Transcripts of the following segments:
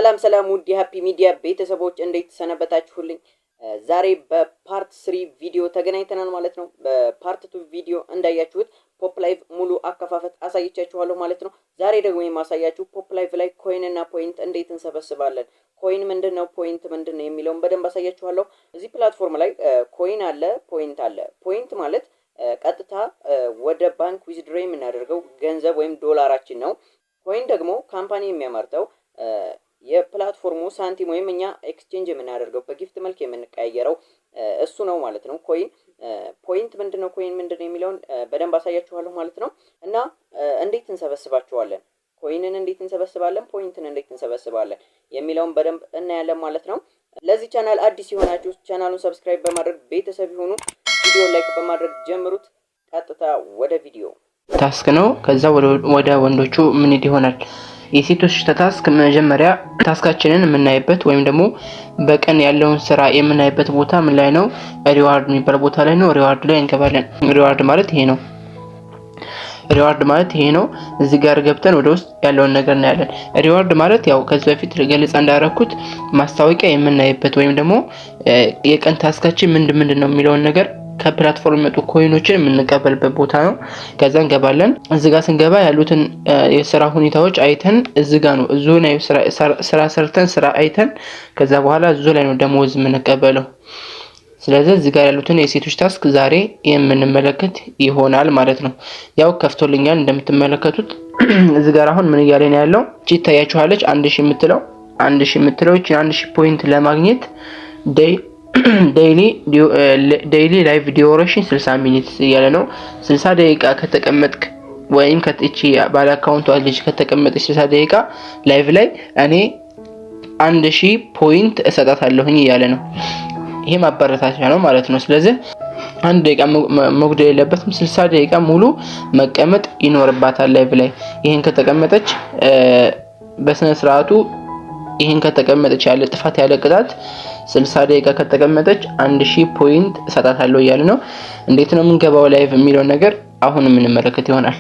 ሰላም ሰላም ውድ የሀፒ ሚዲያ ቤተሰቦች፣ እንዴት ሰነበታችሁልኝ? ዛሬ በ part 3 ቪዲዮ ተገናኝተናል ማለት ነው። በ part 2 ቪዲዮ እንዳያችሁት Pop Live ሙሉ አከፋፈት አሳይቻችኋለሁ ማለት ነው። ዛሬ ደግሞ የማሳያችሁ Pop Live ላይ coin እና point እንዴት እንሰበስባለን፣ coin ምንድን ነው፣ point ምንድን ነው የሚለውን በደንብ አሳያችኋለሁ። እዚህ platform ላይ coin አለ፣ point አለ። Point ማለት ቀጥታ ወደ ባንክ withdraw የምናደርገው ገንዘብ ወይም ዶላራችን ነው። Coin ደግሞ company የሚያመርተው የ platform ኡ ሳንቲም ወይም እኛ exchange የምናደርገው፣ በ gift መልክ የምንቀያየረው እሱ ነው ማለት ነው። Coin point ምንድን ነው፣ coin ምንድን ነው የሚለውን በደንብ አሳያችኋለሁ ማለት ነው። እና እንዴት እንሰበስባቸዋለን፣ coin ን እንዴት እንሰበስባለን፣ ፖይንትን እንዴት እንሰበስባለን የሚለውን በደንብ እናያለን ማለት ነው። ለዚህ ቻናል አዲስ የሆናችሁ ቻናሉን subscribe በማድረግ ቤተሰብ ይሁኑ። ቪዲዮ like በማድረግ ጀምሩት። ቀጥታ ወደ ቪዲዮ። Task ነው። ከዛ ወደ ወንዶቹ ምን ይሆናል? የሴቶች task መጀመሪያ task ኣችንን የምናይበት ወይም ደግሞ በቀን ያለውን ስራ የምናይበት ቦታ ምን ላይ ነው? Reward የሚባል ቦታ ላይ ነው። Reward ላይ እንገባለን። Reward ማለት ይሄ ነው። Reward ማለት ይሄ ነው። እዚህ ጋር ገብተን ወደ ውስጥ ያለውን ነገር እናያለን። Reward ማለት ያው ከዚህ በፊት ገለጻ እንዳደረኩት ማስታወቂያ የምናይበት ወይም ደግሞ የቀን task ኣችን ምንድን ምንድን ነው የሚለውን ነገር፣ ከ platform የመጡ coin ኦችን የምንቀበልበት ቦታ ነው። ከዛ እንገባለን። እዚህ ጋር ስንገባ ያሉትን የስራ ሁኔታዎች አይተን እዚህ ጋር ነው፣ እዚሁ ላይ ስራ ሰርተን፣ ስራ አይተን፣ ከዛ በኋላ እዚሁ ላይ ነው ደሞዝ የምንቀበለው። ስለዚህ እዚህ ጋር ያሉትን የሴቶች task ዛሬ የምንመለከት ይሆናል ማለት ነው። ያው ከፍቶልኛል እንደምትመለከቱት። እዚህ ጋር አሁን ምን እያለ ነው ያለው? እቺ ይታያችኋለች፣ 1000 የምትለው፣ 1000 የምትለው፣ እቺ 1000 point ለማግኘት daily live duration 60 minute እያለ ነው። 60 ደቂቃ ከተቀመጥክ ወይም ከእቺ ባለ account ኧ ልጅ ከተቀመጠች 60 ደቂቃ live ላይ እኔ 1000 point እሰጣታለሁኝ እያለ ነው። ይሄ ማበረታቻ ነው ማለት ነው። ስለዚህ 1 ደቂቃ መጉደል የለበትም። 60 ደቂቃ ሙሉ መቀመጥ ይኖርባታል live ላይ። ይሄን ከተቀመጠች በስነ ስርዓቱ፣ ይሄን ከተቀመጠች ያለ ጥፋት ያለ ቅጣት 60 ደቂቃ ከተቀመጠች 1000 point እሰጣታለሁ እያለ ነው። እንዴት ነው የምንገባው live የሚለውን ነገር አሁን የምንመለከት ይሆናል።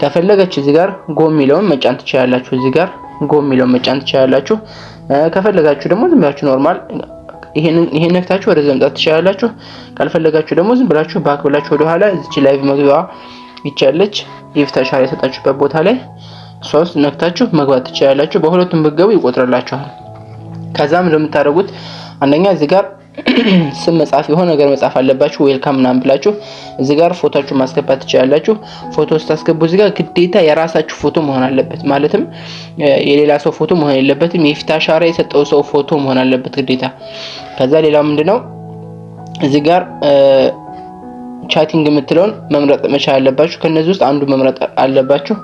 ከፈለገች እዚህ ጋር go የሚለውን መጫን ትችላላችሁ። እዚህ ጋር go የሚለውን መጫን ትችላላችሁ። ከፈለጋችሁ ደግሞ ዝም ብላችሁ normal ይሄን ነክታችሁ ወደዚህ መምጣት ትችላላችሁ። ካልፈለጋችሁ ደግሞ ዝም ብላችሁ back ብላችሁ ወደኋላ እዚች live መግቢያዋ ይቻለች የፊት አሻራ የሰጣችሁበት ቦታ ላይ እሷ ውስጥ ነክታችሁ መግባት ትችላላችሁ። በሁለቱም ብትገቡ ይቆጥርላችኋል። ከዛም እንደምታደርጉት አንደኛ እዚህ ጋር ስም መጻፍ፣ የሆነ ነገር መጻፍ አለባችሁ። Welcome ምናምን ብላችሁ እዚህ ጋር ፎቶችሁ ማስገባት ትችላላችሁ። ፎቶ ስታስገቡ እዚህ ጋር ግዴታ የራሳችሁ ፎቶ መሆን አለበት። ማለትም የሌላ ሰው ፎቶ መሆን የለበትም። የፊት አሻራ የሰጠው ሰው ፎቶ መሆን አለበት ግዴታ። ከዛ ሌላው ምንድነው? እዚህ ጋር chatting የምትለውን መምረጥ መቻል አለባችሁ። ከነዚህ ውስጥ አንዱ መምረጥ አለባችሁ።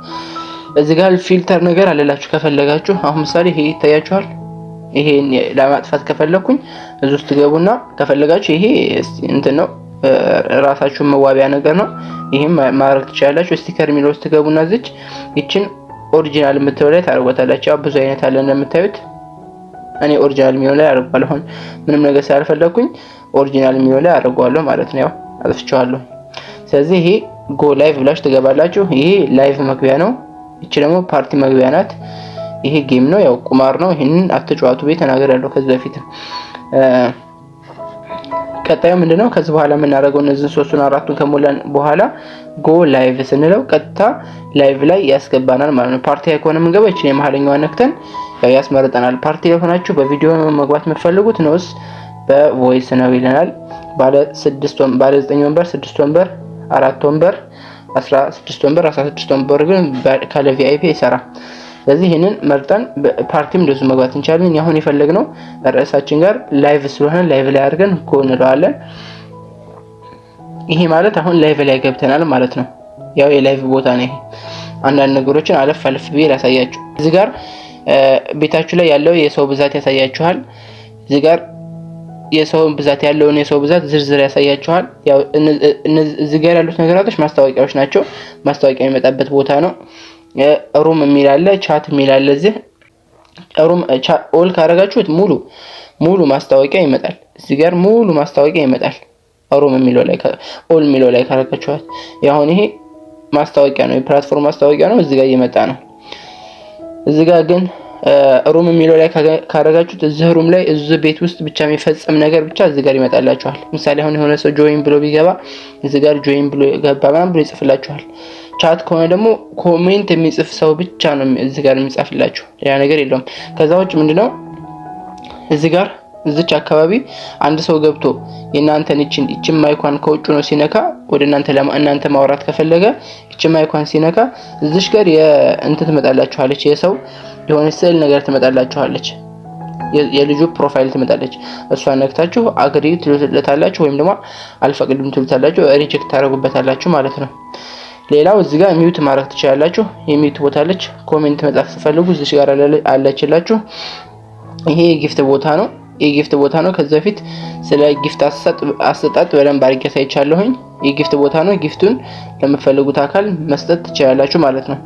እዚህ ጋር filter ነገር አለላችሁ ከፈለጋችሁ። አሁን ምሳሌ ይሄ ይታያችኋል። ይሄን ለማጥፋት ከፈለኩኝ እዚህ ውስጥ ገቡና ከፈለጋችሁ ይሄ እንትን ነው፣ ራሳችሁን መዋቢያ ነገር ነው። ይሄም ማድረግ ትችላላችሁ። Sticker የሚለው ውስጥ ገቡና እዚች ይችን original የምትለው ላይ ታደርጓታላችሁ። ያው ብዙ አይነት አለ እንደምታዩት። እኔ original የሚለው ላይ አደርገዋለሁ። አሁን ምንም ነገር ስላልፈለኩኝ original የሚለው ላይ አደርገዋለሁ ማለት ነው። ያው አጥፍቼዋለሁ። ስለዚህ ይሄ go live ብላችሁ ትገባላችሁ። ይሄ live መግቢያ ነው። ይቺ ደግሞ ፓርቲ መግቢያ ናት። ይሄ game ነው፣ ያው ቁማር ነው። ይሄንን አትጫወቱ ብዬ ተናግሬያለሁ ከዚህ በፊትም። ቀጣዩ ምንድነው? ከዚህ በኋላ የምናደርገው እነዚህን ሶስቱን አራቱን ከሞላን በኋላ go live ስንለው ቀጥታ live ላይ ያስገባናል ማለት ነው። ፓርቲ ላይ ከሆነ የምንገባው ይችን የመሀለኛዋን ነክተን ያው ያስመርጠናል። ፓርቲ ላይ ሆናችሁ በቪዲዮ መግባት የምትፈልጉት ነውስ በ voice ነው ይለናል። ባለ 6፣ ባለ 9 ወንበር፣ 6 ወንበር፣ 4 ወንበር፣ 16 ወንበር፣ 16 ወንበር ግን ካለ VIP አይሰራም። ስለዚህ ይህንን መርጠን ፓርቲም እንደዚሁ መግባት እንችላለን። አሁን የፈለግነው ርዕሳችን ጋር live ስለሆነ live ላይ አድርገን go እንለዋለን። ይሄ ማለት አሁን live ላይ ገብተናል ማለት ነው። ያው የ live ቦታ ነው ይሄ። አንዳንድ ነገሮችን አለፍ አለፍ ብዬ ላሳያችሁ። እዚህ ጋር ቤታችሁ ላይ ያለው የሰው ብዛት ያሳያችኋል። እዚህ ጋር የሰው ብዛት ያለውን የሰው ብዛት ዝርዝር ያሳያችኋል። ያው እዚህ ጋር ያሉት ነገራቶች ማስታወቂያዎች ናቸው። ማስታወቂያ የሚመጣበት ቦታ ነው። Room የሚል አለ፣ chat የሚል አለ። እዚህ room all ካረጋችሁት ሙሉ ሙሉ ማስታወቂያ ይመጣል። እዚህ ጋር ሙሉ ማስታወቂያ ይመጣል። Room የሚለው ላይ፣ all የሚለው ላይ ካረጋችኋት ያሁን ይሄ ማስታወቂያ ነው፣ የ platform ማስታወቂያ ነው። እዚህ ጋር እየመጣ ነው። እዚህ ጋር ግን Room የሚለው ላይ ካረጋችሁት እዚህ room ላይ እዚህ ቤት ውስጥ ብቻ የሚፈጸም ነገር ብቻ እዚህ ጋር ይመጣላችኋል። ምሳሌ አሁን የሆነ ሰው join ብሎ ቢገባ እዚህ ጋር join ብሎ ገባ ምናምን ብሎ ይጽፍላችኋል። Chat ከሆነ ደግሞ comment የሚጽፍ ሰው ብቻ ነው እዚህ ጋር የሚጻፍላችሁ፣ ሌላ ነገር የለውም። ከዛ ውጭ ምንድነው እዚህ ጋር እዚች አካባቢ አንድ ሰው ገብቶ የእናንተን ይችን mic ኳን ከውጭ ነው ሲነካ ወደ እናንተ እናንተ ማውራት ከፈለገ ይችን mic ኳን ሲነካ እዚች ጋር የእንትን ትመጣላችኋለች፣ የሰው የሆነ ስዕል ነገር ትመጣላችኋለች፣ የልጁ profile ትመጣለች። እሷን ነክታችሁ agree ትሉታላችሁ ወይም ደግሞ አልፈቅድም ትሉታላችሁ፣ reject ታደርጉበታላችሁ ማለት ነው። ሌላው እዚህ ጋር mute ማድረግ ትችላላችሁ። የ mute ቦታ አለች። Comment መጻፍ ስትፈልጉ እዚች ጋር አለችላችሁ። ይሄ የ gift ቦታ ነው። የ gift ቦታ ነው። ከዚህ በፊት ስለ gift አሰጣጥ በደንብ አድርጌ አሳይቻለሁኝ። የ gift ቦታ ነው። Gift ኡን ለምትፈልጉት አካል መስጠት ትችላላችሁ ማለት ነው።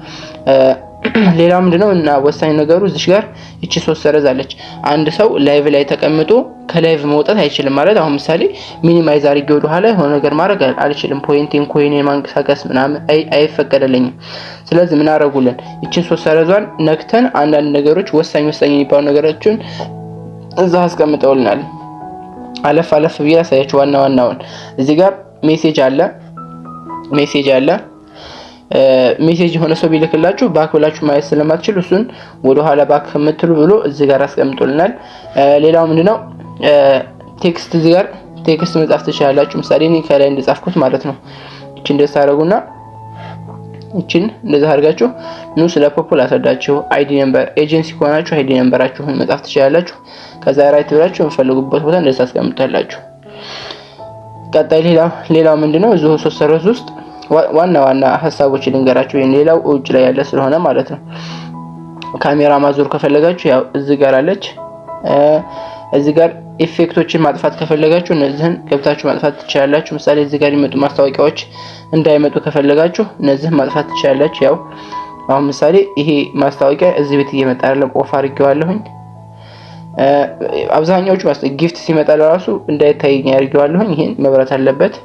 ሌላው ምንድነው እና ወሳኝ ነገሩ እዚች ጋር ይቺ ሶስት ሰረዝ አለች። አንድ ሰው live ላይ ተቀምጦ ከ live መውጣት አይችልም ማለት አሁን ምሳሌ minimize አድርጌ ወደ ኋላ የሆነ ነገር ማድረግ አልችልም። Point ኤን coin ኤን ማንቀሳቀስ ምናምን አይፈቀደልኝም። ስለዚህ ምን አደረጉልን? ይቺን ሶስት ሰረዟን ነክተን አንዳንድ ነገሮች ወሳኝ ወሳኝ የሚባሉ ነገሮችን እዛ አስቀምጠውልናል። አለፍ አለፍ ብዬ ላሳያችሁ ዋና ዋናውን። እዚህ ጋር message አለ፣ message አለ። Message የሆነ ሰው ቢልክላችሁ back ብላችሁ ማየት ስለማትችሉ እሱን ወደኋላ back የምትሉ ብሎ እዚህ ጋር አስቀምጦልናል። ሌላው ምንድነው text፣ እዚህ ጋር text መጻፍ ትችላላችሁ። ምሳሌ እኔ ከላይ እንደጻፍኩት ማለት ነው። እቺ እንደዛ አደረጉና እቺን እንደዛ አድርጋችሁ ኑ ስለ ፖፖ ላስረዳችሁ። ID number፣ agency ከሆናችሁ ID number ኣችሁን መጻፍ ትችላላችሁ። ከዛ right ብላችሁ የምትፈልጉበት ቦታ እንደዛ አስቀምጣላችሁ። ቀጣይ ሌላው ምንድነው እዚሁ ሶስት ሰረዝ ውስጥ ዋና ዋና ሀሳቦች ልንገራችሁ። ይሄን ሌላው ውጭ ላይ ያለ ስለሆነ ማለት ነው። ካሜራ ማዞር ከፈለጋችሁ ያው እዚህ ጋር አለች። እዚህ ጋር effect ኦችን ማጥፋት ከፈለጋችሁ እነዚህን ገብታችሁ ማጥፋት ትችላላችሁ። ምሳሌ እዚህ ጋር የሚመጡ ማስታወቂያዎች እንዳይመጡ ከፈለጋችሁ እነዚህን ማጥፋት ትችላላችሁ። ያው አሁን ምሳሌ ይሄ ማስታወቂያ እዚህ ቤት እየመጣ አይደለም፣ off አድርጌዋለሁኝ። አብዛኛዎቹ gift ሲመጣ ለራሱ እንዳይታየኝ አድርጌዋለሁኝ። ይሄን መብራት አለበት።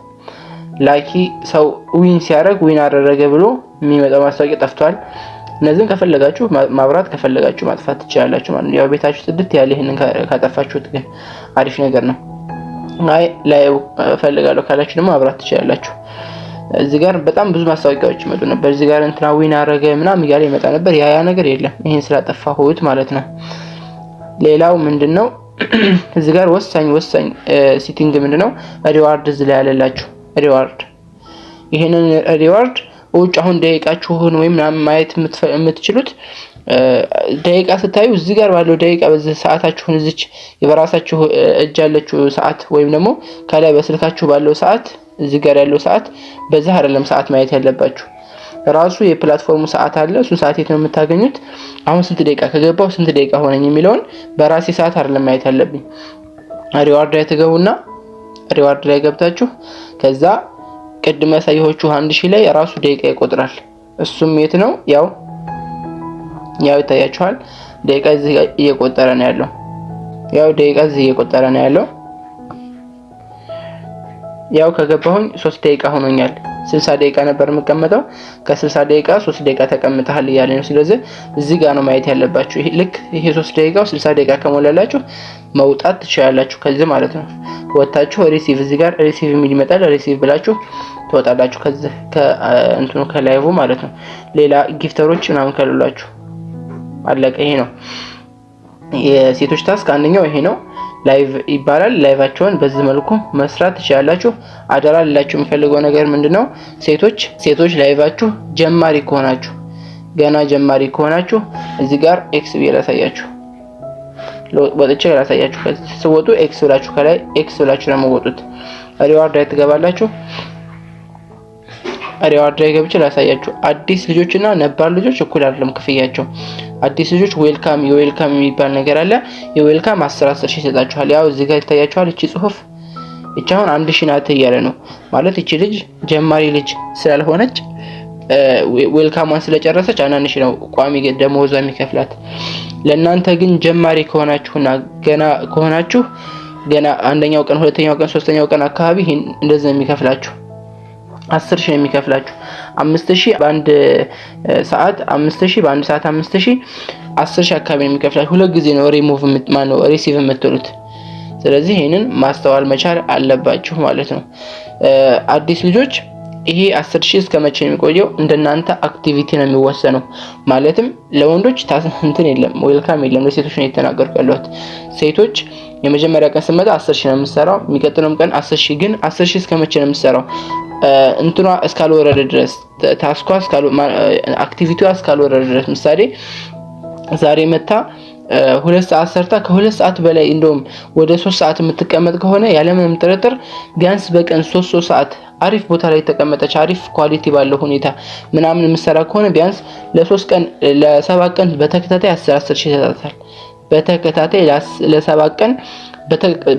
Lucky ሰው win ሲያደርግ win አደረገ ብሎ የሚመጣው ማስታወቂያ ጠፍቷል። እነዚህን ከፈለጋችሁ ማብራት ከፈለጋችሁ ማጥፋት ትችላላችሁ ማለት ነው። ያው ቤታችሁ ጽድት ያለ ይሄንን ካጠፋችሁት ግን አሪፍ ነገር ነው። አይ ላይ እፈልጋለሁ ካላችሁ ደግሞ ማብራት ትችላላችሁ። እዚህ ጋር በጣም ብዙ ማስታወቂያዎች ይመጡ ነበር። እዚህ ጋር እንትና win አደረገ ምናምን እያለ ይመጣ ነበር። ያ ነገር የለም ይሄን ስላጠፋሁት ማለት ነው። ሌላው ምንድነው እዚህ ጋር ወሳኝ ወሳኝ setting ምንድነው reward እዚህ ላይ ያለላችሁ reward። ይሄንን reward ውጭ አሁን ደቂቃችሁን ወይም ምናምን ማየት የምትችሉት ደቂቃ ስታዩ እዚህ ጋር ባለው ደቂቃ በዚህ ሰዓታችሁን እዚች በራሳችሁ እጅ ያለችው ሰዓት ወይም ደግሞ ከላይ በስልካችሁ ባለው ሰዓት እዚህ ጋር ያለው ሰዓት በዚህ አይደለም ሰዓት ማየት ያለባችሁ። ራሱ የ platform ኡ ሰዓት አለ። እሱን ሰዓት የት ነው የምታገኙት? አሁን ስንት ደቂቃ ከገባው ስንት ደቂቃ ሆነኝ የሚለውን በራሴ ሰዓት አይደለም ማየት ያለብኝ። Reward ላይ ትገቡና reward ላይ ገብታችሁ ከዛ ቅድም ያሳየኋችሁ 1000 ላይ ራሱ ደቂቃ ይቆጥራል። እሱም የት ነው? ያው ይታያችኋል። ደቂቃ እዚህ እየቆጠረ ነው ያለው። ያው ደቂቃ እዚህ እየቆጠረ ነው ያለው። ያው ከገባሁኝ 3 ደቂቃ ሆኖኛል። 60 ደቂቃ ነበር የምቀመጠው። ከ60 ደቂቃ 3 ደቂቃ ተቀምጠሃል እያለ ነው። ስለዚህ እዚህ ጋር ነው ማየት ያለባችሁ። ይሄ ልክ ይሄ 3 ደቂቃው 60 ደቂቃ ከሞላላችሁ መውጣት ትችላላችሁ ከዚህ ማለት ነው። ወጣችሁ receive እዚህ ጋር receive የሚል ይመጣል። Receive ብላችሁ ትወጣላችሁ ከዚህ ከእንትኑ ከ live ማለት ነው። ሌላ gifter ኦች ምናምን ከሌሏችሁ አለቀ። ይሄ ነው የሴቶች task አንደኛው ይሄ ነው። Live ይባላል። Live ኣቸውን በዚህ መልኩ መስራት ትችላላችሁ። አደራ ልላችሁ የምፈልገው ነገር ምንድነው? ሴቶች live ኣችሁ ጀማሪ ከሆናችሁ ገና ጀማሪ ከሆናችሁ እዚህ ጋር X ብዬ ላሳያችሁ፣ ወጥቼ ላሳያችሁ። ስትወጡ X ብላችሁ ከላይ X ብላችሁ ነው የምወጡት። Reward ላይ ትገባላችሁ። Reward ላይ ገብቼ ላሳያችሁ። አዲስ ልጆችና ነባር ልጆች እኩል አይደለም ክፍያቸው። አዲስ ልጆች welcome የ welcome የሚባል ነገር አለ። የ welcome 10 ሺህ ይሰጣችኋል። ያው እዚህ ጋር ይታያችኋል። እቺ ጽሁፍ እቺ አሁን 1000 ናት እያለ ነው ማለት እቺ ልጅ ጀማሪ ልጅ ስላልሆነች welcome ኧን ስለጨረሰች 1 ሺህ ነው ቋሚ ደመወዟ የሚከፍላት። ለእናንተ ግን ጀማሪ ከሆናችሁና ገና ከሆናችሁ ገና አንደኛው ቀን ሁለተኛው ቀን ሶስተኛው ቀን አካባቢ ይሄን እንደዚህ ነው የሚከፍላችሁ። 10,000 ነው የሚከፍላችሁ። 5,000 በአንድ ሰዓት 5,000 በአንድ ሰዓት 5,000 10,000 አካባቢ ነው የሚከፍላችሁ። ሁለት ጊዜ ነው ሪሙቭ ማነው receive የምትሉት። ስለዚህ ይህንን ማስተዋል መቻል አለባችሁ ማለት ነው። አዲስ ልጆች ይሄ 10,000 እስከ መቼ ነው የሚቆየው? እንደናንተ activity ነው የሚወሰነው። ማለትም ለወንዶች እንትን የለም፣ welcome የለም። ለሴቶች ነው የተናገርኩ ያለሁት። ሴቶች የመጀመሪያ ቀን ስመጣ 10,000 ነው የምሰራው። የሚቀጥለውም ቀን 10,000። ግን 10,000 እስከ መቼ ነው የምሰራው? እንትኗ እስካልወረደ ድረስ፣ task ኳ activity ዋ እስካልወረደ ድረስ። ምሳሌ ዛሬ መታ 2 ሰዓት ሰርታ ከ2 ሰዓት በላይ እንደውም ወደ 3 ሰዓት የምትቀመጥ ከሆነ ያለምንም ጥርጥር ቢያንስ በቀን ሶስት ሶስት ሰዓት አሪፍ ቦታ ላይ የተቀመጠች፣ አሪፍ quality ባለው ሁኔታ ምናምን የምትሰራ ከሆነ ቢያንስ ለ3 ቀን፣ ለ7 ቀን በተከታታይ 10 10 ሺህ ይሰጣታል። በተከታታይ ለ7 ቀን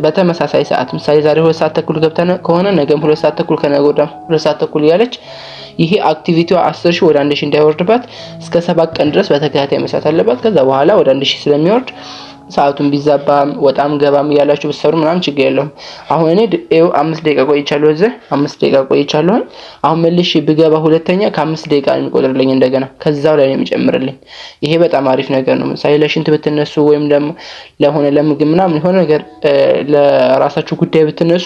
በተመሳሳይ ሰዓት፣ ምሳሌ ዛሬ 2 ሰዓት ተኩል ገብታ ከሆነ ነገም 2 ሰዓት ተኩል፣ ከነገ ወዲያም 2 ሰዓት ተኩል እያለች ይሄ activity ዋ 10,000 ወደ 1,000 እንዳይወርድባት እስከ 7 ቀን ድረስ በተከታታይ መስራት አለባት። ከዛ በኋላ ወደ 1,000 ስለሚወርድ ሰዓቱን ቢዛባም ወጣም ገባም እያላችሁ ብትሰሩ ምናምን ችግር የለውም። አሁን እኔ ይኸው 5 ደቂቃ ቆይቻለሁ፣ እዚህ 5 ደቂቃ ቆይቻለሁኝ። አሁን መልሼ ብገባ ሁለተኛ ከ5 ደቂቃ ነው የሚቆጥርልኝ፣ እንደገና ከዛው ላይ ነው የሚጨምርልኝ። ይሄ በጣም አሪፍ ነገር ነው። ምሳሌ ለሽንት ብትነሱ ወይም ደግሞ ለሆነ ለምግብ ምናምን የሆነ ነገር ለራሳችሁ ጉዳይ ብትነሱ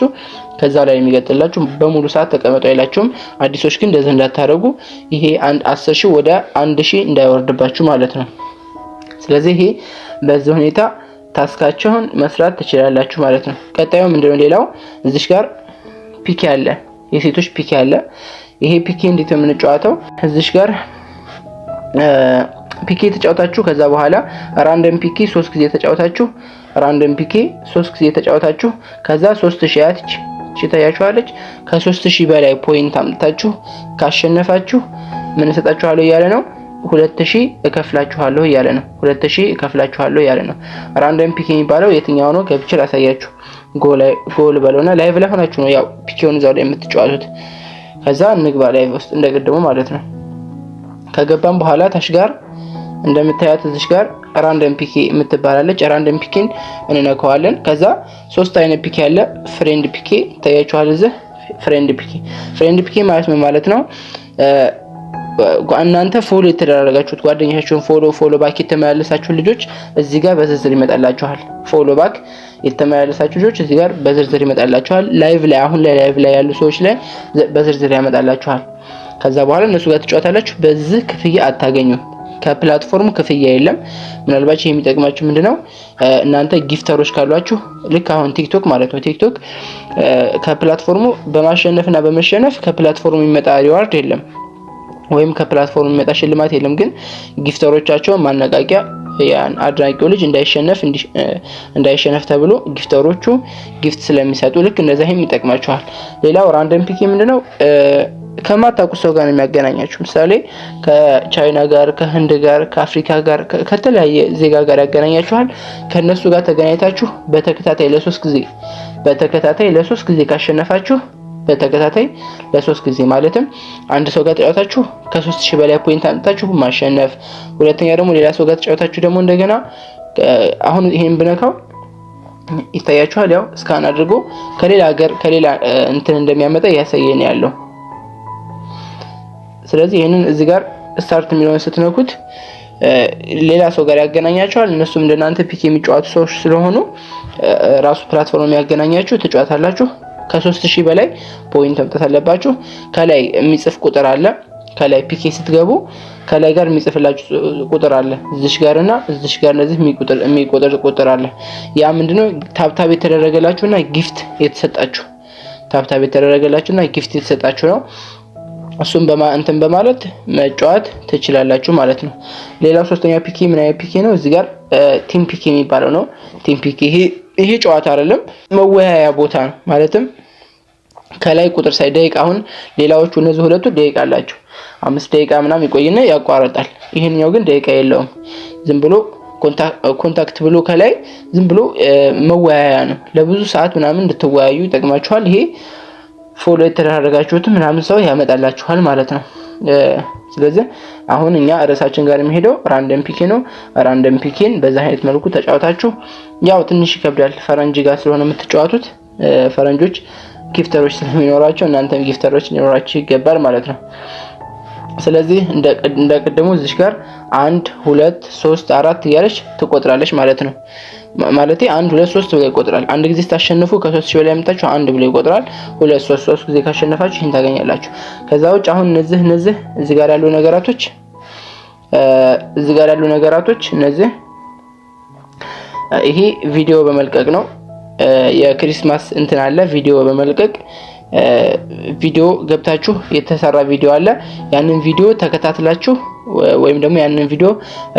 ከዛ ላይ የሚቀጥላችሁ፣ በሙሉ ሰዓት ተቀመጡ አይላችሁም። አዲሶች ግን እንደዚህ እንዳታደርጉ። ይሄ አንድ 10,000 ወደ 1,000 እንዳይወርድባችሁ ማለት ነው። ስለዚህ ይሄ በዚህ ሁኔታ task ኣችሁን መስራት ትችላላችሁ ማለት ነው። ቀጣዩ ምንድነው? ሌላው እዚሽ ጋር PK አለ፣ የሴቶች PK አለ። ይሄ PK እንዴት ነው የምንጫወተው? እዚሽ ጋር PK ተጫውታችሁ ከዛ በኋላ random PK ሶስት ጊዜ ተጫውታችሁ፣ random PK ሶስት ጊዜ ተጫውታችሁ ከዛ 3000 ያትች ታያችኋለች። ከ3000 በላይ point አምጥታችሁ ካሸነፋችሁ ምን እሰጣችኋለሁ እያለ ነው? 2000 እከፍላችኋለሁ እያለ ነው። 2000 እከፍላችኋለሁ እያለ ነው። Random PK የሚባለው የትኛው ነው? ገብቼ ላሳያችሁ። ጎል በለውና live ላይ ሆናችሁ ነው ያው PK ውን እዛው ላይ የምትጫወቱት። ከዛ እንግባ live ውስጥ እንደቅድሙ ማለት ነው። ከገባም በኋላ ታች ጋር እንደምታያት እዚሽ ጋር random PK የምትባላለች። Random PK ን እንነካዋለን። ከዛ ሶስት አይነት PK አለ። Friend PK ታያችኋል። እዚህ friend PK። Friend PK ማለት ምን ማለት ነው? እናንተ follow የተደራረጋችሁት ጓደኛችሁን follow follow back የተመላለሳችሁ ልጆች እዚህ ጋር በዝርዝር ይመጣላችኋል። Follow back የተመላለሳችሁ ልጆች እዚህ ጋር በዝርዝር ይመጣላችኋል። Live ላይ፣ አሁን ላይ live ላይ ያሉ ሰዎች ላይ በዝርዝር ያመጣላችኋል። ከዛ በኋላ እነሱ ጋር ትጫወታላችሁ። በዚህ ክፍያ አታገኙም። ከ platform ኡ ክፍያ የለም። ምናልባት ይሄ የሚጠቅማችሁ ምንድነው? እናንተ gifter ኦች ካሏችሁ ልክ አሁን ቲክቶክ ማለት ነው። ቲክቶክ ከ platform ኡ በማሸነፍ እና በመሸነፍ ከ platform ኡ የሚመጣ reward የለም ወይም ከ platform የሚመጣ ሽልማት የለም። ግን gifter ኦቻቸውን ማነቃቂያ ያን አድናቂው ልጅ እንዳይሸነፍ ተብሎ gifter ኦቹ gift ስለሚሰጡ ልክ እንደዛ ይሄም ይጠቅማችኋል። ሌላው random PK ምንድነው? ከማታውቁት ሰው ጋር ነው የሚያገናኛችሁ። ምሳሌ ከቻይና ጋር፣ ከህንድ ጋር፣ ከአፍሪካ ጋር፣ ከተለያየ ዜጋ ጋር ያገናኛችኋል። ከነሱ ጋር ተገናኝታችሁ በተከታታይ ለ3 ጊዜ ካሸነፋችሁ፣ በተከታታይ ለ3 ጊዜ ማለትም አንድ ሰው ጋር ተጫውታችሁ ከ3000 በላይ point አምጥታችሁ ማሸነፍ፣ ሁለተኛ ደግሞ ሌላ ሰው ጋር ተጫውታችሁ ደግሞ እንደገና አሁን ይሄን ብነካው ይታያችኋል። ያው scan አድርጎ ከሌላ ሀገር ከሌላ እንትን እንደሚያመጣ እያሳየን ያለው። ስለዚህ ይህንን እዚህ ጋር start የሚለውን ስትነኩት ሌላ ሰው ጋር ያገናኛቸዋል። እነሱም እንደናንተ PK የሚጫወቱ ሰዎች ስለሆኑ ራሱ platform ያገናኛችሁ፣ ትጫወታላችሁ። ከ3000 በላይ point መምጣት አለባችሁ። ከላይ የሚጽፍ ቁጥር አለ። ከላይ PK ስትገቡ ከላይ ጋር የሚጽፍላችሁ ቁጥር አለ። እዚሽ ጋር እና እዚሽ ጋር እነዚህ የሚቆጥር ቁጥር አለ። ያ ምንድነው? Tap tap የተደረገላችሁና gift የተሰጣችሁ፣ tap tap የተደረገላችሁና gift የተሰጣችሁ ነው። እሱም እንትን በማለት መጫወት ትችላላችሁ ማለት ነው። ሌላው ሶስተኛው PK ምን አይነት PK ነው? እዚህ ጋር team PK የሚባለው ነው። Team PK ይሄ ጨዋታ አይደለም፣ መወያያ ቦታ ነው። ማለትም ከላይ ቁጥር ሳይ ደቂቃ፣ አሁን ሌላዎቹ እነዚህ ሁለቱ ደቂቃ አላቸው። 5 ደቂቃ ምናምን ይቆይና ያቋርጣል። ይሄኛው ግን ደቂቃ የለውም። ዝም ብሎ contact ብሎ ከላይ ዝም ብሎ መወያያ ነው። ለብዙ ሰዓት ምናምን እንድትወያዩ ይጠቅማችኋል። ይሄ follow የተደራረጋችሁትን ምናምን ሰው ያመጣላችኋል ማለት ነው። ስለዚህ አሁን እኛ ርዕሳችን ጋር የሚሄደው random PK ነው። Random PK ን በዛ አይነት መልኩ ተጫውታችሁ፣ ያው ትንሽ ይከብዳል ፈረንጅ ጋር ስለሆነ የምትጫወቱት፣ ፈረንጆች gifter ኦች ስለሚኖራቸው እናንተም gifter ኦች ሊኖራችሁ ይገባል ማለት ነው። ስለዚህ እንደ ቅድሙ እዚች ጋር አንድ፣ ሁለት፣ ሶስት፣ አራት እያለች ትቆጥራለች ማለት ነው። ማለት አንድ፣ ሁለት፣ ሶስት ብሎ ይቆጥራል። አንድ ጊዜ ስታሸንፉ ከ3000 በላይ ያመጣችሁ አንድ ብሎ ይቆጥራል። ሁለት፣ ሶስት፣ ሶስት ጊዜ ካሸነፋችሁ ይህን ታገኛላችሁ። ከዛ ውጭ አሁን እነዚህ እዚህ ጋር ያሉ ነገራቶች እነዚህ ይሄ ቪዲዮ በመልቀቅ ነው። የ Christmas እንትን አለ። ቪዲዮ በመልቀቅ ቪዲዮ ገብታችሁ የተሰራ ቪዲዮ አለ። ያንን ቪዲዮ ተከታትላችሁ ወይም ደግሞ ያንን ቪዲዮ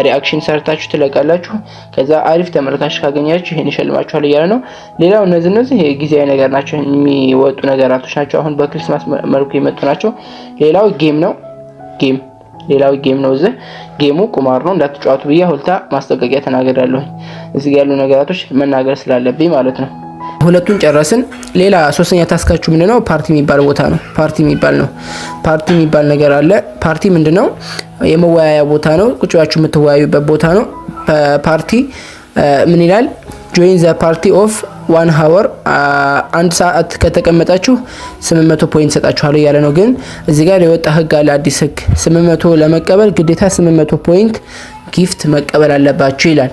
reaction ሰርታችሁ ትለቃላችሁ። ከዛ አሪፍ ተመልካች ካገኛችሁ ይሄን ይሸልማችኋል እያለ ነው። ሌላው እነዚህ ጊዜያዊ ነገር ናቸው፣ የሚወጡ ነገራቶች ናቸው። አሁን በ Christmas መልኩ የመጡ ናቸው። ሌላው game ነው። Game፣ ሌላው game ነው። እዚህ game ኡ ቁማር ነው፣ እንዳትጫወቱ ብዬ ሁልታ ማስጠንቀቂያ ተናግሬያለሁ። እዚህ ጋር ያሉ ነገራቶች መናገር ስላለብኝ ማለት ነው። ሁለቱን ጨረስን። ሌላ ሶስተኛ task ኣችሁ ምንድነው? ፓርቲ የሚባል ቦታ ነው። ፓርቲ የሚባል ነው። ፓርቲ የሚባል ነገር አለ። ፓርቲ ምንድነው? የመወያያ ቦታ ነው። ቁጭ ብላችሁ የምትወያዩበት ቦታ ነው። ፓርቲ ምን ይላል? Join the party of one hour፣ አንድ ሰዓት ከተቀመጣችሁ 800 point ሰጣችኋለሁ እያለ ነው። ግን እዚህ ጋር የወጣ ህግ አለ፣ አዲስ ህግ። 800 ለመቀበል ግዴታ 800 point gift መቀበል አለባችሁ ይላል።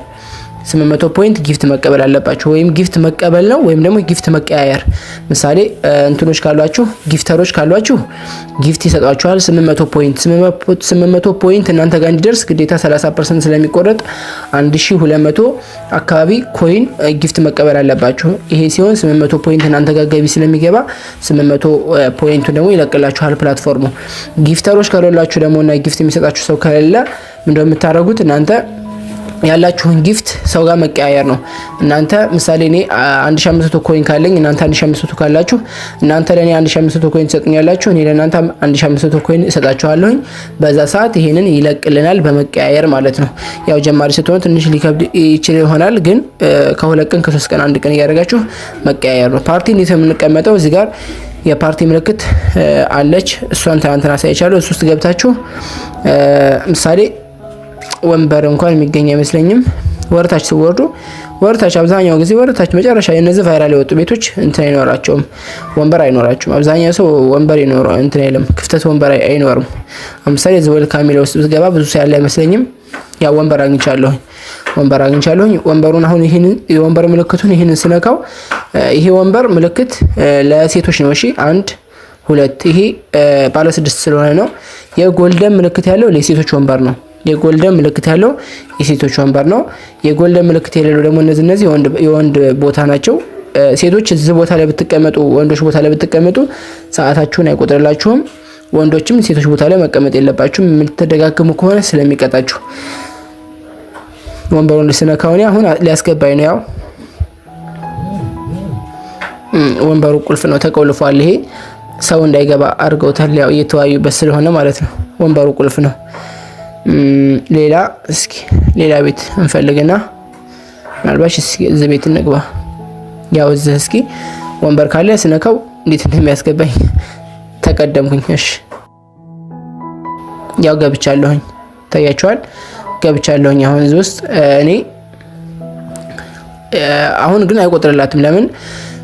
800 point gift መቀበል አለባችሁ። ወይም gift መቀበል ነው ወይም ደግሞ gift መቀያየር። ምሳሌ እንትኖች ካሏችሁ፣ gifter ኦች ካሏችሁ gift ይሰጧችኋል። 800 point፣ 800 point እናንተ ጋር እንዲደርስ ግዴታ 30% ስለሚቆረጥ 1200 አካባቢ coin gift መቀበል አለባችሁ። ይሄ ሲሆን 800 point እናንተ ጋር ገቢ ስለሚገባ 800 point ኡን ደግሞ ይለቅላችኋል platform ኡ። Gifter ኦች ከሌላችሁ ደግሞ እና gift የሚሰጣችሁ ሰው ከሌለ ምንድነው የምታደርጉት? እናንተ ያላችሁን gift ሰው ጋር መቀያየር ነው። እናንተ ምሳሌ እኔ 1500 coin ካለኝ፣ እናንተ 1500 ካላችሁ፣ እናንተ ለእኔ 1500 coin ትሰጡኛላችሁ፣ እኔ ለእናንተ 1500 coin እሰጣችኋለሁኝ። በዛ ሰዓት ይሄንን ይለቅልናል በመቀያየር ማለት ነው። ያው ጀማሪ ስትሆኑ ትንሽ ሊከብድ ይችል ይሆናል፣ ግን ከ2 ቀን ከ3 ቀን አንድ ቀን እያደረጋችሁ መቀያየር ነው። ፓርቲ እንዴት ነው የምንቀመጠው? እዚህ ጋር የፓርቲ ምልክት አለች። እሷን ትናንትና አሳይቻለሁ። እሱ ውስጥ ገብታችሁ ምሳሌ ወንበር እንኳን የሚገኝ አይመስለኝም። ወደታች ስትወርዱ፣ ወደታች፣ አብዛኛው ጊዜ ወደታች መጨረሻ የነዚህ viral የወጡ ቤቶች እንትን አይኖራቸውም፣ ወንበር አይኖራቸውም። አብዛኛው ሰው ወንበር ይኖረው እንትን አይልም፣ ክፍተት ወንበር አይኖርም። ለምሳሌ እዚህ welcome የሚለው ውስጥ ብትገባ ብዙ ሰው ያለ አይመስለኝም። ያው ወንበር አግኝቻለሁኝ፣ ወንበር አግኝቻለሁኝ። ወንበሩን አሁን ይህንን የወንበር ምልክቱን ይህንን ስነካው ይሄ ወንበር ምልክት ለሴቶች ነው። እሺ፣ አንድ፣ ሁለት፣ ይሄ ባለ ስድስት ስለሆነ ነው። የ golden ምልክት ያለው ለሴቶች ወንበር ነው። የ golden ምልክት ያለው የሴቶች ወንበር ነው። የ golden ምልክት የሌለው ደግሞ እነዚህ የወንድ ቦታ ናቸው። ሴቶች እዚህ ቦታ ላይ ብትቀመጡ፣ ወንዶች ቦታ ላይ ብትቀመጡ ሰዓታችሁን አይቆጥርላችሁም። ወንዶችም ሴቶች ቦታ ላይ መቀመጥ የለባችሁም፣ የምትደጋግሙ ከሆነ ስለሚቀጣችሁ። ወንበሩን ስነካው እኔ አሁን ሊያስገባኝ ነው። ያው ወንበሩ ቁልፍ ነው፣ ተቆልፏል። ይሄ ሰው እንዳይገባ አድርገውታል። ያው እየተወያዩበት ስለሆነ ማለት ነው። ወንበሩ ቁልፍ ነው። ሌላ እስኪ ሌላ ቤት እንፈልግና ምናልባት እስኪ እዚህ ቤት እንግባ። ያው እዚህ እስኪ ወንበር ካለ ስነካው እንዴት እንደሚያስገባኝ ተቀደምኩኝ። እሺ፣ ያው ገብቻለሁኝ፣ ታያችኋል። ገብቻለሁኝ አሁን እዚህ ውስጥ እኔ አሁን ግን አይቆጥርላትም። ለምን?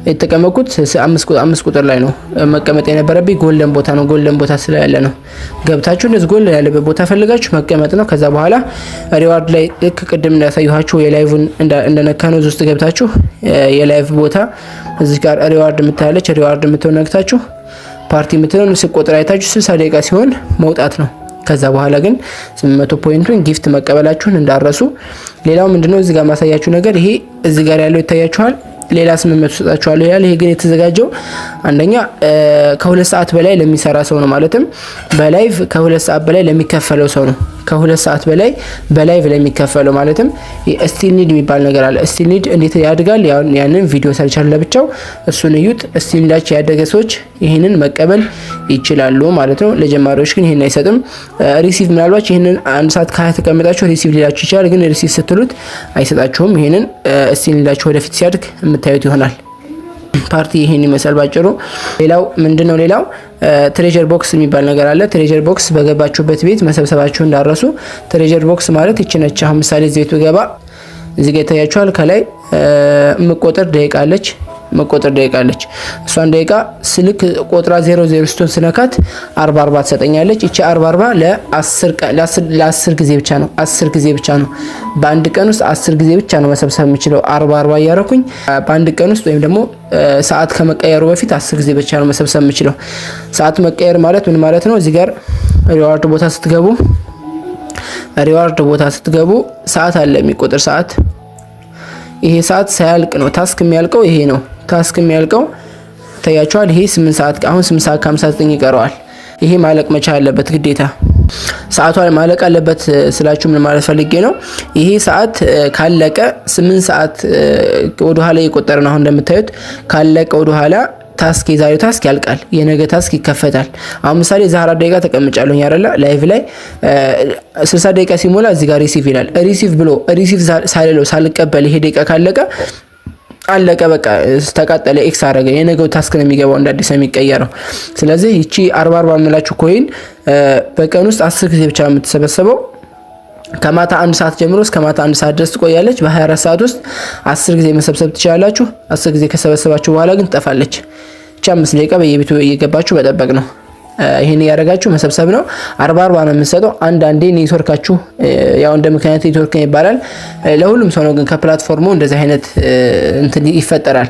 የተቀመጥኩት አምስት ቁጥር ላይ ነው። መቀመጥ የነበረብኝ golden ቦታ ነው። Golden ቦታ ስለያለ ነው። ገብታችሁ እንደዚህ golden ያለበት ቦታ ፈልጋችሁ መቀመጥ ነው። ከዛ በኋላ reward ላይ ልክ ቅድም እንዳሳየኋችሁ የ live ን እንደነካ ነው። እዚህ ውስጥ ገብታችሁ የ live ቦታ እዚህ ጋር reward የምታያለች፣ reward የምትሆን ነክታችሁ ፓርቲ የምትለውን ስቆጥር አይታችሁ 60 ደቂቃ ሲሆን መውጣት ነው። ከዛ በኋላ ግን 800 point ኡን gift መቀበላችሁን እንዳትረሱ። ሌላው ምንድነው እዚህ ጋር ማሳያችሁ ነገር፣ ይሄ እዚህ ጋር ያለው ይታያችኋል። ሌላ 800 ሰጣችኋለሁ ይላል። ይሄ ግን የተዘጋጀው አንደኛ ከ2 ሰዓት በላይ ለሚሰራ ሰው ነው። ማለትም በ live ከ2 ሰዓት በላይ ለሚከፈለው ሰው ነው። ከ2 ሰዓት በላይ በ live ለሚከፈለው፣ ማለትም still need የሚባል ነገር አለ። Still need እንዴት ያድጋል? ያንን ቪዲዮ ሰርቻለሁ ለብቻው፣ እሱን እዩት። Still need ኣቸው ያደገ ሰዎች ይህንን መቀበል ይችላሉ ማለት ነው። ለጀማሪዎች ግን ይህን አይሰጥም። Receive ምናልባት ይህንን 1 ሰዓት ከ20 ተቀምጣችሁ receive ሊላችሁ ይችላል። ግን receive ስትሉት አይሰጣችሁም። ይህንን still need ኣችሁ ወደፊት ሲያድግ የምታዩት ይሆናል። ፓርቲ ይህን ይመስላል ባጭሩ። ሌላው ምንድነው? ሌላው treasure box የሚባል ነገር አለ። Treasure box በገባችሁበት ቤት መሰብሰባችሁ እንዳትረሱ። Treasure box ማለት ይቺ ነች። አሁን ምሳሌ እዚህ ቤት ብገባ እዚህ ጋር ይታያችኋል። ከላይ የምቆጥር ደቂቃ አለች። መቆጠር ደቂቃ አለች። እሷን ደቂቃ ስልክ ቆጥራ 00 ስትሆን ስነካት 40 40 ትሰጠኛለች። ይቺ 40 40 ለ10 ጊዜ ብቻ ነው። 10 ጊዜ ብቻ ነው። በአንድ ቀን ውስጥ 10 ጊዜ ብቻ ነው መሰብሰብ የምችለው 40 40 እያረኩኝ በአንድ ቀን ውስጥ ወይም ደግሞ ሰዓት ከመቀየሩ በፊት 10 ጊዜ ብቻ ነው መሰብሰብ የምችለው። ሰዓት መቀየር ማለት ምን ማለት ነው? እዚህ ጋር reward ቦታ ስትገቡ ሰዓት አለ፣ የሚቆጥር ሰዓት። ይሄ ሰዓት ሳያልቅ ነው task የሚያልቀው። ይሄ ነው task የሚያልቀው፣ ታያችኋል። ይሄ 8 ሰዓት፣ አሁን 8 ሰዓት ከ59 ይቀረዋል። ይሄ ማለቅ መቻል አለበት ግዴታ። ሰዓቷ ማለቅ አለበት ስላችሁ ምን ማለት ፈልጌ ነው? ይሄ ሰዓት ካለቀ 8 ሰዓት ወደ ኋላ እየቆጠረ ነው። አሁን እንደምታዩት ካለቀ ወደ ኋላ task የዛሬው task ያልቃል፣ የነገ task ይከፈታል። አሁን ምሳሌ እዛ 4 ደቂቃ ተቀምጫለሁኝ አይደለ? Live ላይ 60 ደቂቃ ሲሞላ እዚህ ጋር receive ይላል። Receive ብሎ receive ሳልለው ሳልቀበል ይሄ ደቂቃ ካለቀ አለቀ፣ በቃ ተቃጠለ፣ X አረገ። የነገው task ነው የሚገባው፣ እንደ አዲስ ነው የሚቀየረው። ስለዚህ ይቺ 40 40 የምላችሁ coin በቀን ውስጥ 10 ጊዜ ብቻ የምትሰበሰበው ከማታ 1 ሰዓት ጀምሮ እስከ ማታ 1 ሰዓት ድረስ ትቆያለች። በ24 ሰዓት ውስጥ 10 ጊዜ መሰብሰብ ትችላላችሁ። 10 ጊዜ ከሰበሰባችሁ በኋላ ግን ትጠፋለች። ብቻ 5 ደቂቃ በየቤቱ እየገባችሁ መጠበቅ ነው። ይህን እያደረጋችሁ መሰብሰብ ነው። 40 40 ነው የምንሰጠው። አንዳንዴ ኔትወርካችሁ ያው እንደ ምክንያት ኔትወርክ ይባላል፣ ለሁሉም ሰው ነው። ግን ከ platform ኡ እንደዚህ አይነት እንትን ይፈጠራል።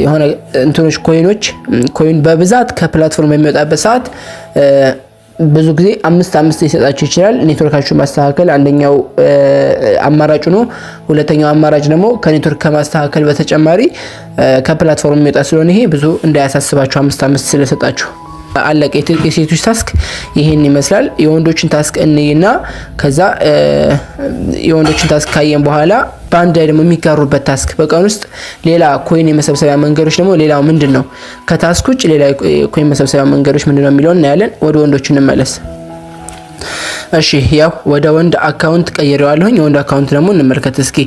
የሆነ እንትኖች coin ኦች coin በብዛት ከ platform የሚወጣበት ሰዓት ብዙ ጊዜ አምስት አምስት ሊሰጣችሁ ይችላል። ኔትወርካችሁ ማስተካከል አንደኛው አማራጩ ነው። ሁለተኛው አማራጭ ደግሞ ከኔትወርክ ከማስተካከል በተጨማሪ ከ platform የሚወጣ ስለሆነ ይሄ ብዙ እንዳያሳስባችሁ አምስት አምስት ስለሰጣችሁ። አለቀ። የሴቶች task ይሄን ይመስላል። የወንዶችን task እንይና ከዛ የወንዶችን task ካየን በኋላ በአንድ ላይ ደግሞ የሚጋሩበት task፣ በቀን ውስጥ ሌላ coin የመሰብሰቢያ መንገዶች ደግሞ ሌላው ምንድን ነው፣ ከ task ውጭ ሌላ coin መሰብሰቢያ መንገዶች ምንድን ነው የሚለውን እናያለን። ወደ ወንዶች እንመለስ። እሺ፣ ያው ወደ ወንድ account ቀይሬዋለሁኝ። የወንድ account ደግሞ እንመልከት እስኪ፣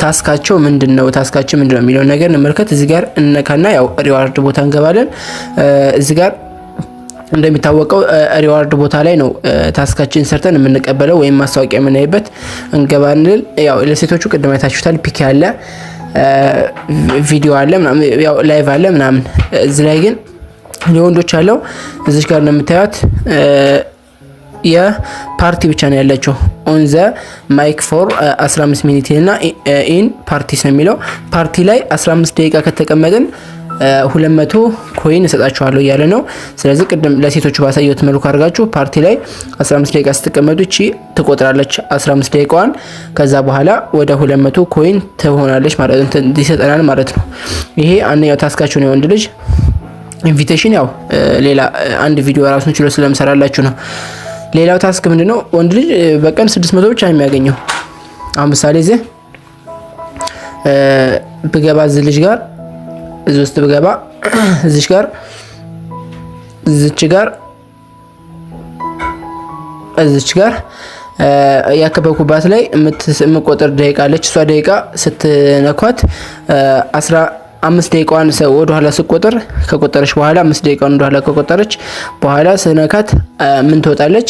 task ኣቸው ምንድን ነው፣ task ኣቸው ምንድን ነው የሚለውን ነገር እንመልከት። እዚህ ጋር እንነካና ያው reward ቦታ እንገባለን። እዚህ ጋር እንደሚታወቀው reward ቦታ ላይ ነው task ኣችን ሰርተን የምንቀበለው ወይም ማስታወቂያ የምናይበት። እንገባንል። ያው ለሴቶቹ ቅድም አይታችሁታል። PK አለ፣ ቪዲዮ አለ፣ ያው live አለ ምናምን። እዚህ ላይ ግን የወንዶች አለው እዚች ጋር እንደምታዩት የፓርቲ ብቻ ነው ያለችው። On the mic for 15 minute እና in parties ነው የሚለው። ፓርቲ ላይ 15 ደቂቃ ከተቀመጥን 200 coin እሰጣችኋለሁ እያለ ነው። ስለዚህ ቅድም ለሴቶቹ ባሳየሁት መልኩ አድርጋችሁ ፓርቲ ላይ 15 ደቂቃ ስትቀመጡ እቺ ትቆጥራለች 15 ደቂቃዋን። ከዛ በኋላ ወደ 200 coin ትሆናለች ማለት ይሰጠናል ማለት ነው። ይሄ አንደኛው task ኣችሁ ነው የወንድ ልጅ። Invitation ያው ሌላ አንድ ቪዲዮ ራሱን ችሎ ስለምሰራላችሁ ነው። ሌላው task ምንድነው? ወንድ ልጅ በቀን 600 ብቻ ነው የሚያገኘው። አሁን ምሳሌ እዚህ ብገባ፣ እዚህ ልጅ ጋር እዚህ ውስጥ ብገባ፣ እዚች ጋር እዚች ጋር እዚች ጋር ያከበብኩባት ላይ የምቆጥር ደቂቃ አለች። እሷ ደቂቃ ስትነኳት 15 ደቂቃዋን ወደኋላ ስቆጥር ከቆጠረች በኋላ፣ 5 ደቂቃዋን ወደኋላ ከቆጠረች በኋላ ስነካት ምን ትወጣለች?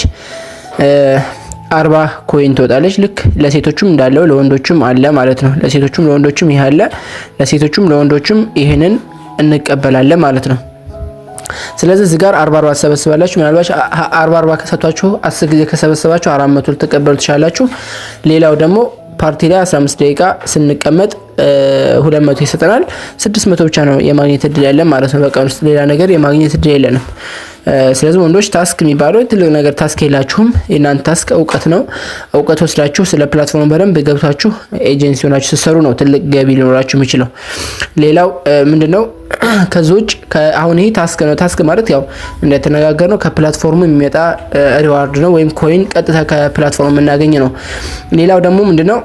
40 coin ትወጣለች። ልክ ለሴቶቹም እንዳለው ለወንዶቹም አለ ማለት ነው። ለሴቶቹም ለወንዶቹም ይህ አለ። ለሴቶቹም ለወንዶቹም ይህንን እንቀበላለን ማለት ነው። ስለዚህ እዚህ ጋር 40 40 ትሰበስባላችሁ። ምናልባት 40 40 ከሰጧችሁ 10 ጊዜ ከሰበሰባችሁ 400 ልትቀበሉ ትችላላችሁ። ሌላው ደግሞ ፓርቲ ላይ 15 ደቂቃ ስንቀመጥ 200 ይሰጠናል። 600 ብቻ ነው የማግኘት እድል ያለን ማለት ነው። በቀን ውስጥ ሌላ ነገር የማግኘት እድል የለንም። ስለዚህ ወንዶች task የሚባለው ትልቅ ነገር task የላችሁም። የእናንተ task እውቀት ነው። እውቀት ወስዳችሁ ስለ platform በደንብ ገብታችሁ ኤጀንሲ ሆናችሁ ስትሰሩ ነው ትልቅ ገቢ ሊኖራችሁ የሚችለው። ሌላው ምንድነው? ከዚህ ውጭ አሁን ይሄ task ነው። Task ማለት ያው እንደተነጋገርነው ከ platform ኡ የሚመጣ reward ነው ወይም coin ቀጥታ ከ platform ኡ የምናገኝ ነው። ሌላው ደግሞ ምንድነው?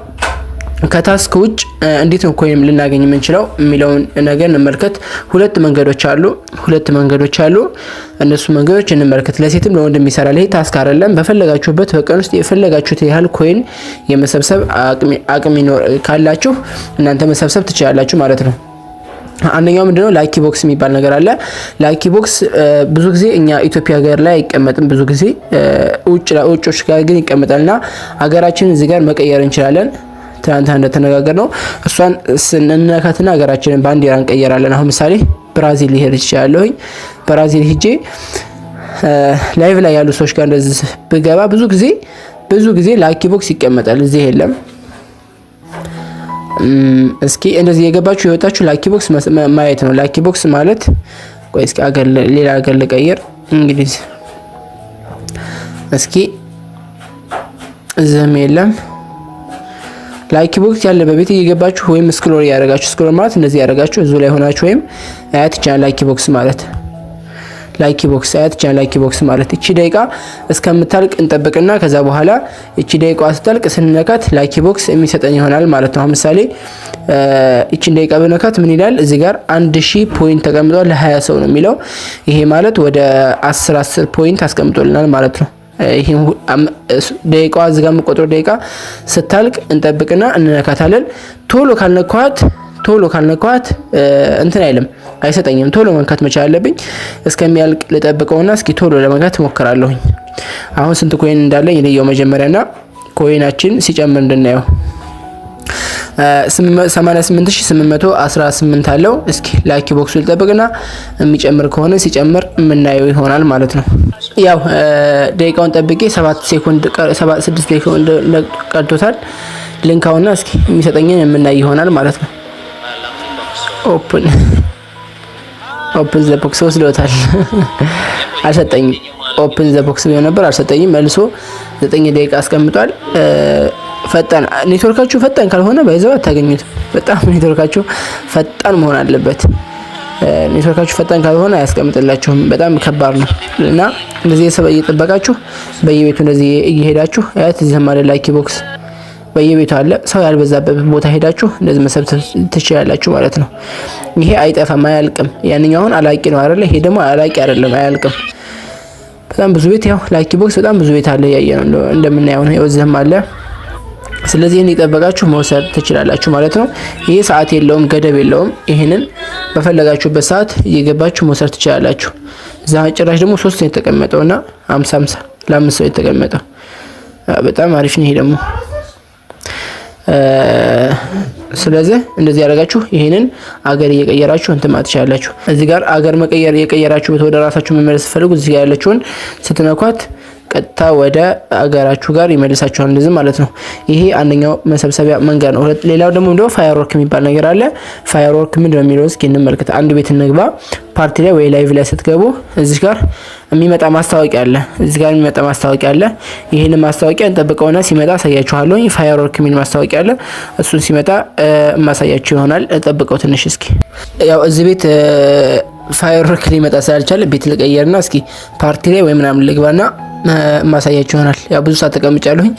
ከ task ውጭ እንዴት ነው coin ልናገኝ የምንችለው የሚለውን ነገር እንመልከት። ሁለት መንገዶች አሉ። ሁለት መንገዶች አሉ። እነሱ መንገዶች እንመልከት። ለሴትም ለወንድም ይሰራል። ይሄ task አይደለም። በፈለጋችሁበት በቀን ውስጥ የፈለጋችሁት ያህል coin የመሰብሰብ አቅም ካላችሁ እናንተ መሰብሰብ ትችላላችሁ ማለት ነው። አንደኛው ምንድነው? Lucky box የሚባል ነገር አለ። Lucky box ብዙ ጊዜ እኛ ኢትዮጵያ ሀገር ላይ አይቀመጥም። ብዙ ጊዜ ውጭ ውጮች ጋር ግን ይቀመጣል እና ሀገራችንን እዚህ ጋር መቀየር እንችላለን። ትናንትና እንደተነጋገርነው እሷን ስንነካትና ሀገራችንን ባንዲራ እንቀየራለን። አሁን ምሳሌ ብራዚል ሊሄድ ይችላለሁኝ። ብራዚል ሂጄ live ላይ ያሉ ሰዎች ጋር እንደዚህ ብገባ ብዙ ጊዜ lucky box ይቀመጣል። እዚህ የለም። እስኪ እንደዚህ የገባችሁ የወጣችሁ lucky box ማየት ነው። Lucky box ማለት፣ ቆይ እስኪ አገር ሌላ ሀገር ልቀይር፣ እንግሊዝ። እስኪ እዚህም የለም። Lucky box ያለ በቤት እየገባችሁ ወይም scroll እያደረጋችሁ፣ scroll ማለት እንደዚህ ያደረጋችሁ እዚሁ ላይ ሆናችሁ ወይም አያት ይቻላል። Lucky box ማለት lucky box አያት ይቻላል። Lucky box ማለት እቺ ደቂቃ እስከምታልቅ እንጠብቅና ከዛ በኋላ እቺ ደቂቃዋ ስታልቅ ስንነካት lucky box የሚሰጠን ይሆናል ማለት ነው። ምሳሌ እቺን ደቂቃ ብነካት ምን ይላል? እዚህ ጋር 1000 point ተቀምጧል ለ20 ሰው ነው የሚለው። ይሄ ማለት ወደ 10 10 point አስቀምጦልናል ማለት ነው። ይሄ ደቂቃዋ እዚህ ጋር የምቆጥረው ደቂቃ ስታልቅ እንጠብቅና እንነካታለን። ቶሎ ካልነኳት እንትን አይልም፣ አይሰጠኝም። ቶሎ መንካት መቻል አለብኝ። እስከሚያልቅ ልጠብቀውና እስኪ ቶሎ ለመንካት እሞክራለሁኝ። አሁን ስንት coin እንዳለኝ ልየው መጀመሪያና coin ኣችን ሲጨምር እንድናየው። 88818 አለው። እስኪ lucky box ኡ ልጠብቅና የሚጨምር ከሆነ ሲጨምር የምናየው ይሆናል ማለት ነው። ያው ደቂቃውን ጠብቄ 7 ሴኮንድ፣ 6 ሴኮንድ ቀርቶታል። ልንካውና እስኪ የሚሰጠኝን የምናይ ይሆናል ማለት ነው። Open the box ወስዶታል። አልሰጠኝም። Open the box ቢሆን ነበር፣ አልሰጠኝም። መልሶ 9 ደቂቃ አስቀምጧል። ፈጣን ኔትወርካችሁ ፈጣን ካልሆነ ባይዘው አታገኙትም። በጣም ኔትወርካችሁ ፈጣን መሆን አለበት። ኔትወርካችሁ ፈጣን ካልሆነ አያስቀምጥላችሁም። በጣም ከባድ ነው እና እንደዚህ እየጠበቃችሁ በየቤቱ እንደዚህ እየሄዳችሁ አያት እዚህም አለ lucky box፣ በየቤቱ አለ። ሰው ያልበዛበት ቦታ ሄዳችሁ እንደዚህ መሰብሰብ ትችላላችሁ ማለት ነው። ይሄ አይጠፋም፣ አያልቅም። ያንኛው አሁን አላቂ ነው አይደለ? ይሄ ደግሞ አላቂ አይደለም፣ አያልቅም። በጣም ብዙ ቤት፣ ያው lucky box በጣም ብዙ ቤት አለ፣ ያየ ነው እንደምናየው ነው። እዚህም አለ። ስለዚህ ይህን የጠበቃችሁ መውሰድ ትችላላችሁ ማለት ነው። ይሄ ሰዓት የለውም፣ ገደብ የለውም። ይህንን በፈለጋችሁበት ሰዓት እየገባችሁ መውሰድ ትችላላችሁ። እዛ ጭራሽ ደግሞ ሶስት ነው የተቀመጠው እና 50 50 ለአምስት ሰው የተቀመጠው በጣም አሪፍ ነው ይሄ ደግሞ። ስለዚህ እንደዚህ ያደረጋችሁ ይሄንን አገር እየቀየራችሁ እንትን ማለት ትችላላችሁ። እዚህ ጋር አገር መቀየር እየቀየራችሁ ወደ ራሳችሁ መመለስ ስትፈልጉ እዚህ ጋር ያለችውን ስትነኳት ቀጥታ ወደ አገራችሁ ጋር ይመልሳችኋል። እንደዚህ ማለት ነው። ይሄ አንደኛው መሰብሰቢያ መንገድ ነው። ሌላው ደግሞ እንደው firework የሚባል ነገር አለ። Firework ምንድነው የሚለው እስኪ እንመልከት። አንድ ቤት እንግባ። ፓርቲ ላይ ወይ live ላይ ስትገቡ እዚህ ጋር የሚመጣ ማስታወቂያ አለ። እዚህ ጋር የሚመጣ ማስታወቂያ አለ። ይህንን ማስታወቂያ እንጠብቀውና ሲመጣ አሳያችኋለሁ። Firework የሚል ማስታወቂያ አለ። እሱን ሲመጣ የማሳያችሁ ይሆናል። ጠብቀው ትንሽ እስኪ። ያው እዚህ ቤት firework ሊመጣ ስላልቻለ ቤት ልቀየርና እስኪ ፓርቲ ላይ ወይ ምናምን ልግባና ማሳያችሁ ይሆናል። ያው ብዙ ሰዓት ተቀምጫለሁኝ።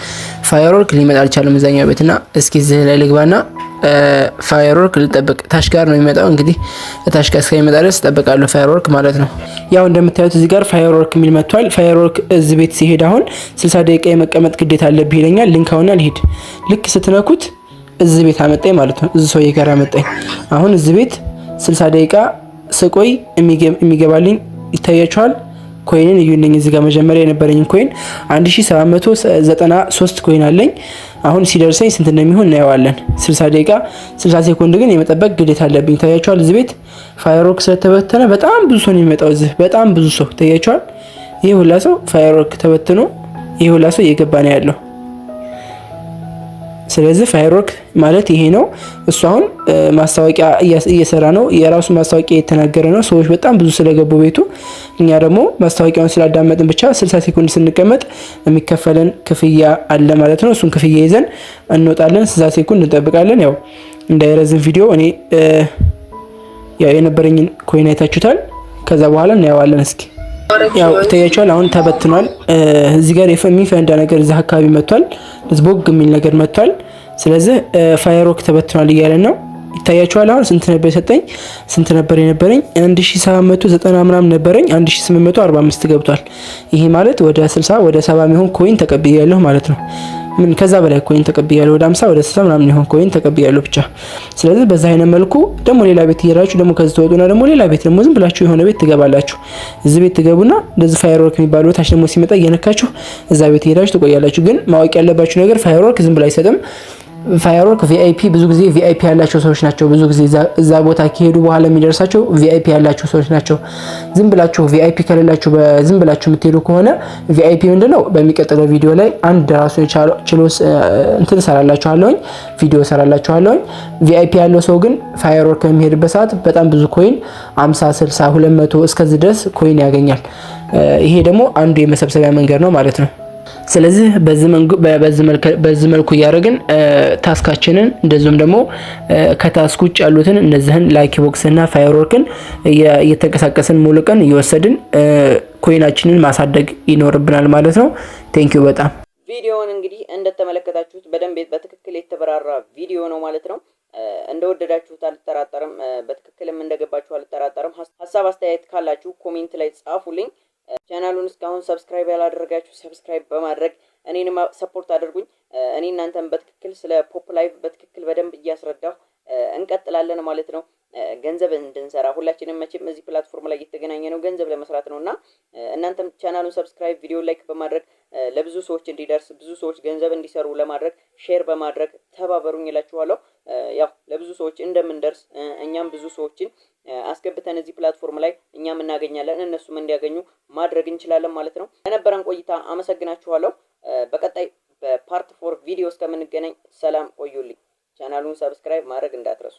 Firework ሊመጣ አልቻለም እዛኛው ቤትና እስኪ እዚህ ላይ ልግባና firework ልጠብቅ። ታች ጋር ነው የሚመጣው፣ እንግዲህ ታች ጋር እስከሚመጣ ድረስ እጠብቃለሁ። Firework ማለት ነው። ያው እንደምታዩት እዚህ ጋር firework የሚል መጥቷል። Firework እዚህ ቤት ሲሄድ አሁን 60 ደቂቃ የመቀመጥ ግዴታ አለብህ ይለኛል። ልንካውና ልሂድ። ልክ ስትነኩት እዚህ ቤት አመጣኝ ማለት ነው። እዚህ ሰውዬ ጋር አመጣኝ። አሁን እዚህ ቤት 60 ደቂቃ ስቆይ የሚገባልኝ ይታያችኋል። Coin ን እዩልኝ። እዚህ ጋር መጀመሪያ የነበረኝ coin 1793 coin አለኝ። አሁን ሲደርሰኝ ስንት እንደሚሆን እናየዋለን። 60 ደቂቃ 60 ሴኮንድ ግን የመጠበቅ ግዴታ አለብኝ። ይታያችኋል። እዚህ ቤት firework ስለተበተነ በጣም ብዙ ሰው ነው የሚመጣው። እዚህ በጣም ብዙ ሰው ይታያችኋል። ይህ ሁላ ሰው firework ተበትኖ ይህ ሁላ ሰው እየገባ ነው ያለው። ስለዚህ firework ማለት ይሄ ነው። እሱ አሁን ማስታወቂያ እየሰራ ነው። የራሱ ማስታወቂያ እየተናገረ ነው። ሰዎች በጣም ብዙ ስለገቡ ቤቱ፣ እኛ ደግሞ ማስታወቂያውን ስላዳመጥን ብቻ 60 ሴኮንድ ስንቀመጥ የሚከፈለን ክፍያ አለ ማለት ነው። እሱን ክፍያ ይዘን እንወጣለን። 60 ሴኮንድ እንጠብቃለን። ያው እንዳይረዝም ቪዲዮ እኔ ያው የነበረኝን coin አይታችሁታል። ከዛ በኋላ እናየዋለን። እስኪ ያው ይታያችኋል። አሁን ተበትኗል። እዚህ ጋር የሚፈነዳ ነገር እዚህ አካባቢ መጥቷል። ቦግ የሚል ነገር መጥቷል። ስለዚህ firework ተበትኗል እያለን ነው። ይታያችኋል። አሁን ስንት ነበር የሰጠኝ? ስንት ነበር የነበረኝ? 1790 ምናምን ነበረኝ። 1845 ገብቷል። ይሄ ማለት ወደ 60 ወደ 70 የሚሆን coin ተቀብያለሁ ማለት ነው። ምን ከዛ በላይ coin ተቀብያለሁ። ወደ 50 ወደ 60 ምናምን የሚሆን coin ተቀብያለሁ ብቻ። ስለዚህ በዛ አይነት መልኩ ደግሞ ሌላ ቤት እየሄዳችሁ ደግሞ ከዚህ ትወጡና ደግሞ ሌላ ቤት ደግሞ ዝም ብላችሁ የሆነ ቤት ትገባላችሁ። እዚህ ቤት ትገቡና እንደዚህ firework የሚባለው ታች ደግሞ ሲመጣ እየነካችሁ እዛ ቤት እየሄዳችሁ ትቆያላችሁ። ግን ማወቅ ያለባችሁ ነገር firework ዝም ብሎ አይሰጥም። Firework VIP፣ ብዙ ጊዜ VIP ያላቸው ሰዎች ናቸው። ብዙ ጊዜ እዛ ቦታ ከሄዱ በኋላ የሚደርሳቸው VIP ያላቸው ሰዎች ናቸው። ዝም ብላችሁ VIP ከሌላችሁ ዝም ብላችሁ የምትሄዱ ከሆነ፣ VIP ምንድነው? በሚቀጥለው ቪዲዮ ላይ አንድ ራሱ ችሎ እንትን እሰራላችኋለሁኝ፣ ቪዲዮ እሰራላችኋለሁኝ። VIP ያለው ሰው ግን firework በሚሄድበት ሰዓት በጣም ብዙ coin፣ 50፣ 60፣ 200 እስከዚህ ድረስ coin ያገኛል። ይሄ ደግሞ አንዱ የመሰብሰቢያ መንገድ ነው ማለት ነው። ስለዚህ በዚህ መልኩ እያደረግን task ኣችንን እንደዚሁም ደግሞ ከ task ውጭ ያሉትን እነዚህን lucky box እና firework ን እየተንቀሳቀስን ሙሉ ቀን እየወሰድን coin ኣችንን ማሳደግ ይኖርብናል ማለት ነው። Thank you በጣም። ቪዲዮውን እንግዲህ እንደተመለከታችሁት በደንብ በትክክል የተብራራ ቪዲዮ ነው ማለት ነው። እንደወደዳችሁት አልጠራጠርም። በትክክልም እንደገባችሁ አልጠራጠርም። ሀሳብ አስተያየት ካላችሁ comment ላይ ጻፉልኝ። ቻናሉን እስካሁን subscribe ያላደረጋችሁ subscribe በማድረግ እኔንም support አድርጉኝ። እኔ እናንተን በትክክል ስለ Pop Live በትክክል በደንብ እያስረዳሁ እንቀጥላለን ማለት ነው። ገንዘብ እንድንሰራ፣ ሁላችንም መቼም እዚህ platform ላይ የተገናኘነው ገንዘብ ለመስራት ነው እና እናንተም ቻናሉን subscribe፣ ቪዲዮ like በማድረግ ለብዙ ሰዎች እንዲደርስ፣ ብዙ ሰዎች ገንዘብ እንዲሰሩ ለማድረግ share በማድረግ ተባበሩኝ እላችኋለሁ። ያው ለብዙ ሰዎች እንደምንደርስ፣ እኛም ብዙ ሰዎችን አስገብተን እዚህ platform ላይ እኛም እናገኛለን፣ እነሱም እንዲያገኙ ማድረግ እንችላለን ማለት ነው። ለነበረን ቆይታ አመሰግናችኋለሁ። በቀጣይ በ part 4 ቪዲዮ እስከምንገናኝ ሰላም ቆዩልኝ። ቻናሉን subscribe ማድረግ እንዳትረሱ።